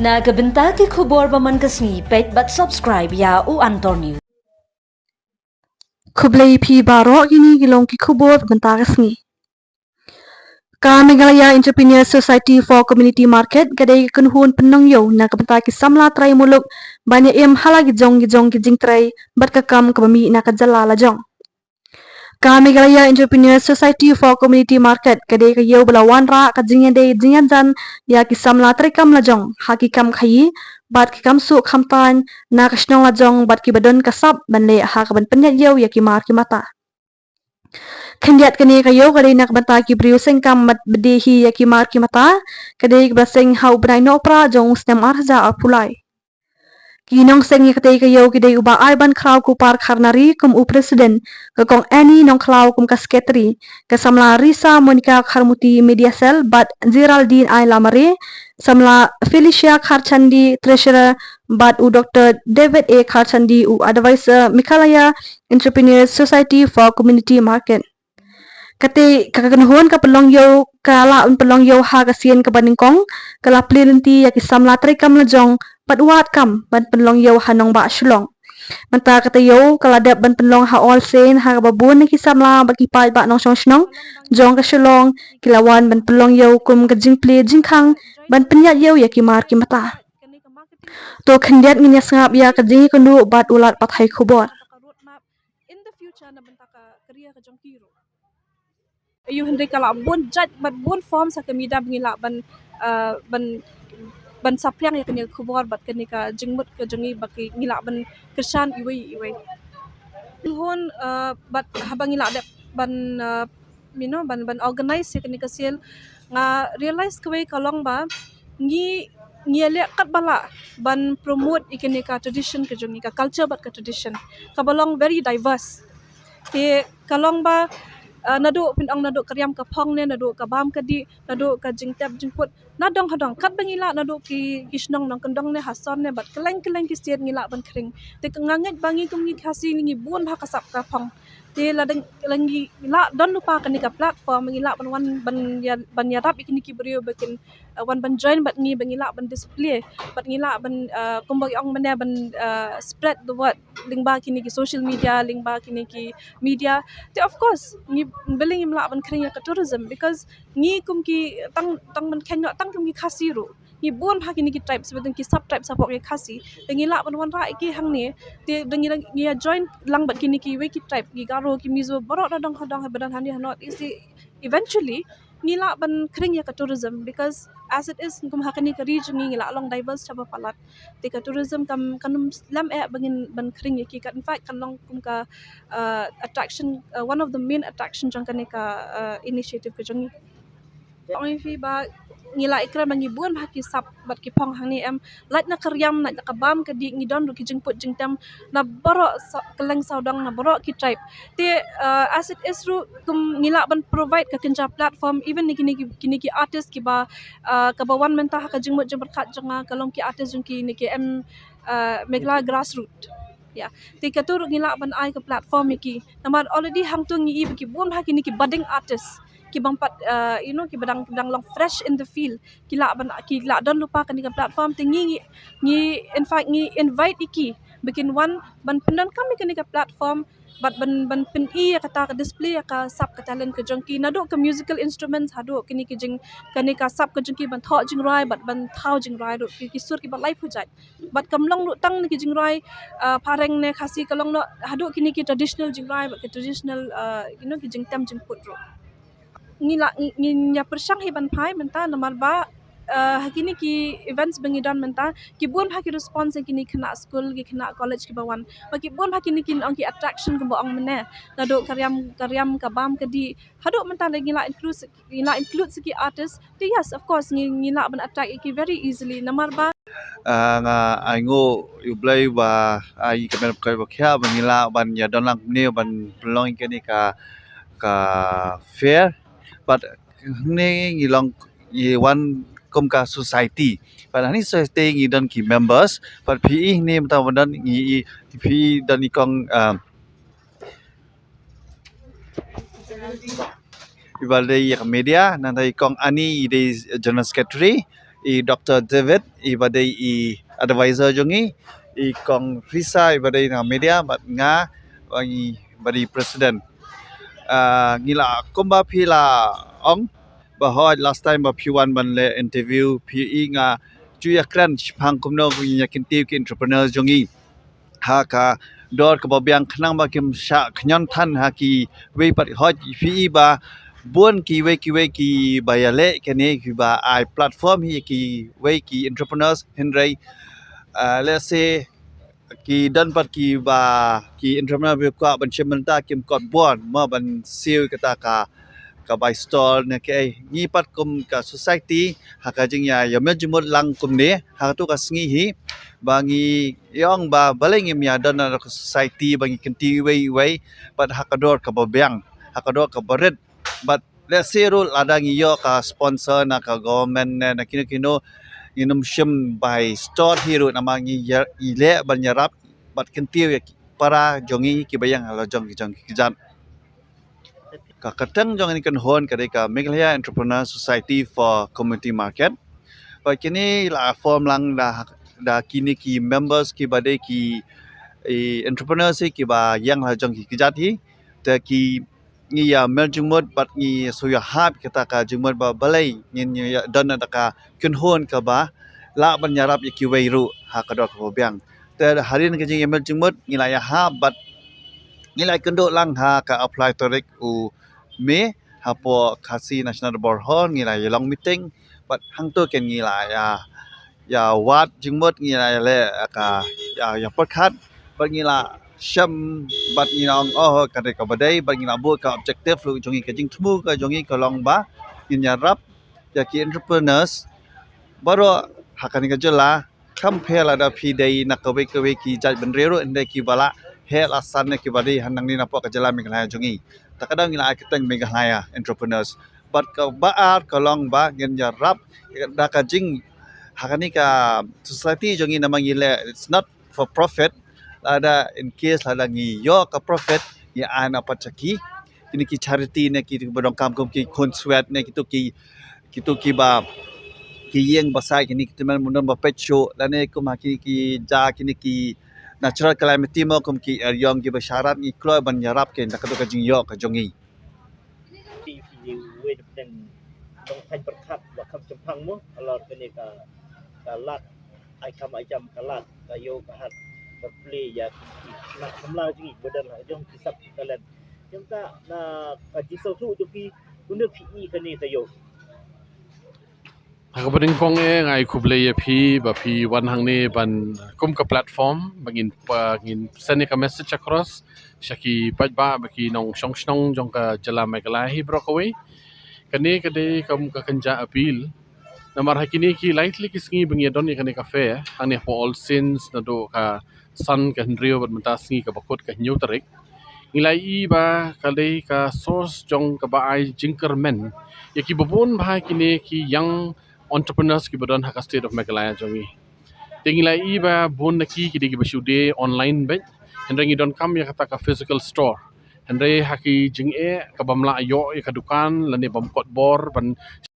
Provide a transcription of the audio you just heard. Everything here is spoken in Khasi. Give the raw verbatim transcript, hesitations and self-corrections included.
Na ka bynta ki khubor ba man ka sngi, peit bad subscribe ïa U Antor News. Khublei phi baroh, kine ki long ki khubor ba mynta ka sngi. Ka Meghalaya Entrepreneur Society for Community Market ka dei ka kynhun pynlong ïew na ka bynta ki samla trai muluk ban ïa im ha la ki jong ki jong ki jingtrei bad ka kam kaba mih na ka jylla la jong. Ka Meghalaya Entrepreneur Society for Community Market ka dei ka ïew ba la wanrah ka jingïadei jingïajan ïa ki samla treikam la jong ha ki kam khaïi bad ki kam suh khamtam na ka shnong la jong bad kiba don ka sap ban leh ha kaban pynïaid ïew ïa ki mar ki mata. Khyndiat kane ka ïew ka dei na ka bynta ki briew seng kam bad ba die hi ïa ki mar ki mata, ka dei kaba seng ha u bnai Nohprah jong u snem ar hajar arphew lai. Ki nongseng ïa katei ka ïew ki dei u Bah Aiban Khraw Kupar Kharnari kum u president, ka Kong Annie Nongkhlaw kum ka secretary, ka samla Risa Monica Kharmuti, media cell, bad Geraldine Ai Lamare, samla Felicia Kharchandi, treasurer, bad u Doktor David A Kharchandi, u advisor Meghalaya Entrepreneur Society for Community Market. Katei ka kynhun ka pynlong ïew, ka la pynlong ïew ha ka sien kaba nyngkong, ka la plie lynti ïa ki samla treikam la jong bad wad kam ban pynlong ïew ha nongbah Shillong. Mynta katei ïew ka la dep ban pynlong ha All Saint, ha kaba bun na ki samla bad ki paidbah nongshong shnong jong ka Shillong ki la wan ban pynlong ïew kum ka jingplie jingkhang ban pynïaid ïew ïa ki mar ki mata. To khyndiat ngin ïa sngap ïa ka jingïakynduh bad u lad pathai khubor. In the future na bynta ka career ka jong ki ruh. Aïu hynrei ka la bun jait bad bun form sa ka media ba ngi lah ban, uh, ban, ban saphriang ïa kane ka khubor bad kane ka jingmut ka jong ngi ba ki ngi lah ban kyrshan iwei iwei. Hun, uh, bad haba ngi lah dep ban, uh, you know, ban, ban organize ïa kane ka sale, nga realize kawei ka long ba ngi, ngi ïaleh katba lah ban promote ïa kane ka tradition ka jong ngi, ka culture bad ka tradition kaba long very diverse. Te ka long ba, uh, naduh phin ong naduh ka riam ka phong ne, naduh ka bam ka dih, naduh ka jingtep jingput, nadong hadong katba ngi lah, naduh ki, ki shnong nongkyndong ne, ha sor ne, bad kylleng kylleng ki state ngi lah ban khring. Te ka nga ngeit ba ngi kum ngi Khasi ngi bun bha ka sap ka phong. Te lada ngi lah don lypa kane ka platform, ngi lah ban wan ban ïa, ban ïarap ïa kine ki briew ba kin, uh, wan ban join bad ngi, ba ngi lah ban display, bad ngi lah ban, uh, kumba ki ong mynne ban, uh, spread the word lyngba kine ki social media, lyngba kine ki media. Te of course ngi, balei ngim lah ban khring ïa ka tourism, because ngi kum ki tang, tang ban kheiñ noh tang kum ki Khasi ruh, ngi bun bha kine ki tribes, bad ki sub tribes hapoh ki Khasi. Te ngi lah ban wanrah ïa ki hangne. Te da ngi, ngi ïa join lang bad kine kiwei ki tribe, ki Garo, ki Mizo, baroh nadong hadong haba don hangne ha North East, eventually ngi lah ban khring ïa ka tourism, because as it is kum ha kane ka ri jong ngi, ngi lah long diverse shaba palat. Te ka tourism kam, kam nym slem eh ba ngin ban khring ïa ki. Ka, in fact kan long kum ka, uh, attraction, uh, one of the main attraction jong kane ka, uh, initiative ka jong ngi. Ong ïa phi ba ngi la ïakren ba ngi bun bha ki sap bad ki phong hangne em. Lait na ka riam, lait na ka bam ka dih, ngi don ruh ki jingput jingtem na baroh sa-, kylleng sawdong, na baroh ki tribe. Te, uh, as it is ruh kum ngi lah ban provide ka kynja platform even na kine ki, kine ki artist kiba, uh, kaba wan mynta ha ka jingmut jingpyrkhat jong nga, ka long ki artist jong kine ki em, uh, Meghalaya grassroot. Ya. Te katu ruh ngi lah ban ai ka platform ïa ki. Namar already hangtu ngi i ba ki bun bha kine ki budding artist kiba ym pat, uh, you know, kiba dang, dang long fresh in the field. Ki lah ban, ki lah don lypa kane ka platform. Te ngi, ngi, in fact ngi invite ïa ki ba kin wan ban pyndonkam ïa kane ka platform bad ban, ban pyni ïa kata, ka display ïa ka sap ka talent ka jong ki, naduh ka musical instruments haduh kine ki jing, kane ka sap ka jong ki ban thoh jingrwai bad ban thaw jingrwai ruh, ki, ki sur kiba lai phew jait. Bad kam long ruh tang na ki jingrwai, uh, phareng ne Khasi, ka long noh haduh kine ki traditional jingrwai bad ki traditional, uh, you know, ki jingtem jingput ruh. Ngi la, ngi, ngi ïa pyrshang hi ban phai mynta namar ba, uh, ha kine ki events ba ngi don mynta, ki bun bha ki response, kine ki khynnah skul, ki khynnah college kiba wan. Ba ki bun bha kine ki ong ki attraction kumba ong mynne. Naduh ka riam, ka riam, ka bam ka dih, haduh mynta lei ngi la include, ngi la include sa ki artist. Te yes, of course ngi, ngi lah ban attract ïa ki very easily namar ba, ah, nga ainguh ïa U Blei ba, ah, ïa ka met ka bakhiah ba ngi lah ban ïa don lang kumne ban pynlong ïa kane ka, ka fair. Bad hangne ngi long, ngi wan kum ka society. Bad hangne society ngi don ki members. Bad phi i hangne mynta ba don ngi i, phi i don i kong, ah, iba dei ïa ka media, nangta i kong Ani i dei general secretary, i Doktor David, i ba dei i advisor jong ngi, i Kong Risa, i ba dei na media, bad nga, ba ngi, ba dei president. Ah, ngi la, kumba phi la ong, ba hoi last time ba phi wan ban leh interview, phi i nga ju ïa kren shaphang kumno ngi ïa kyntiew ki entrepreneurs jong ngi ha ka dor kaba biang khnang ba kim shah khñiot than ha kiwei pat. Hoi phi i ba bun kiwei kiwei kiba ïaleh kane, kiba ai platform hi kiwei ki entrepreneurs, hynrei, ah, let's say, ki don pat kiba, ki entrepreneur ba kwah ban shim bynta kim kot bor mo ban siew kata ka, ka buy stall ne kaei. Ngi pat kum ka society, ha ka jingïa, ïa miljingmut lang kumne, ha katu ka sngi hi, ba ngi ïa ong ba balei ngim ïa don na ka society ba ngi kyntiew iwei iwei, bad ha ka dor kaba biang, ha ka dor kaba rit, bad let's say ruh lada ngi ïoh ka sponsor na ka government ne na kino kino, ngin ym shym buy stall hi ruh namar ngi ïa, ngi leh ban ïarap bad kyntiew ïa ki para jong ngi kiba ïeng ha la jong ki jong ki kjat. Ka kyrteng jong kane ka kynhun ka dei ka Meghalaya Entrepreneur Society for Community Market. Bad kine la form lang da, da kine ki members kiba dei ki, i, entrepreneurs hi kiba ïeng ha la jong ki kjat hi. Te ki, ngi ïa miljingmut bad ngi shu ïa hap kata ka jingmut ba balei ngin ïa don da ka kynhun kaba lah ban ïarap ïa kiwei ruh ha ka dor kaba biang. Te hadien ka jingïa miljingmut ngi la ïa hap bad ngi la ïakynduh lang ha ka arphew lai tarik u May, hapoh Khasi National Dorbar Hall, ngi la ïa long meeting bad hangto ken ngi la ïa, ïa wad jingmut, ngi la ïa leh ka, ïa, ïa pyrkhat bad ngi la shem bad ngi la ong, oh, ka dei kaba dei, bad ngi la buh ka objective ruh jong ngi, ka jingthmu ka jong ngi ka long ba ngin ïarap ïa ki entrepreneurs baroh ha kane ka jylla, khamtam lada phi dei na kawei kawei ki jait bynriew ruh, hynrei kiba la heh la san ne kiba dei hangne napoh ka jylla Meghalaya jong ngi. Ta ka daw ngi la ai kyrteng Meghalaya Entrepreneurs. Bad kaba ar ka long ba ngin ïarap da ka jing, ha kane ka society jong ngi namar ngi leh, it's not for profit. Lada in case lada ngi ïoh ka profit, ngi ai na pat sha ki, kine ki charity ne ki ba donkam kum ki Khunswet ne kitu ki, kitu kiba, ki ïing ba sait, kine ki tymmen myndon ba peit shuh, lane kum ha kine ki ja, kine ki natural calamity mo, kum ki eriong kiba sharat, ngi kloi ban ïarap ki da katu ka jingïoh ka jong ngi. Ki, ki wei dep deng dong thaiñ pyrkhat ba kham chemphang mo, halor kane ka, ka lad, ai kam ai jam ka lad, ka ïew ka hat, ka plie ïa ki, ki khynnah samla jong ngi, ba don la jong ki sap ki talent. Ïa kata na ka jingsngewthuh jong phi, kumno phi i kane ka ïew? Ha kaba nyngkong eh, nga ai khublei ïa phi ba phi wan hangne ban kum ka platform ba ngin, ba ngin send ïa ka message across sha ki paidbah bad ki nongshong shnong jong ka jylla Meghalaya hi baroh kawei. Kane ka dei kum ka kynja appeal. Namar ha kine ki lai tylli ki sngi ba ngi ïa don ïa kane ka fair hangne hapoh All Saints naduh ka san ka hynriew bad mynta sngi kaba kut ka hynñiew tarik, ngi la ïohi ba ka dei ka source jong kaba ai jingkyrmen ïa kiba bun bha kine ki young entrepreneurs kiba don ha ka state of Meghalaya jong ngi. Te ngi la ïohi ba bun na ki, ki dei kiba shu die online beit, hynrei ngi donkam ïa kata ka physical store. Hynrei ha ki jingeh kaba ym lah ïoh ïa ka dukan lane bym kot bor ban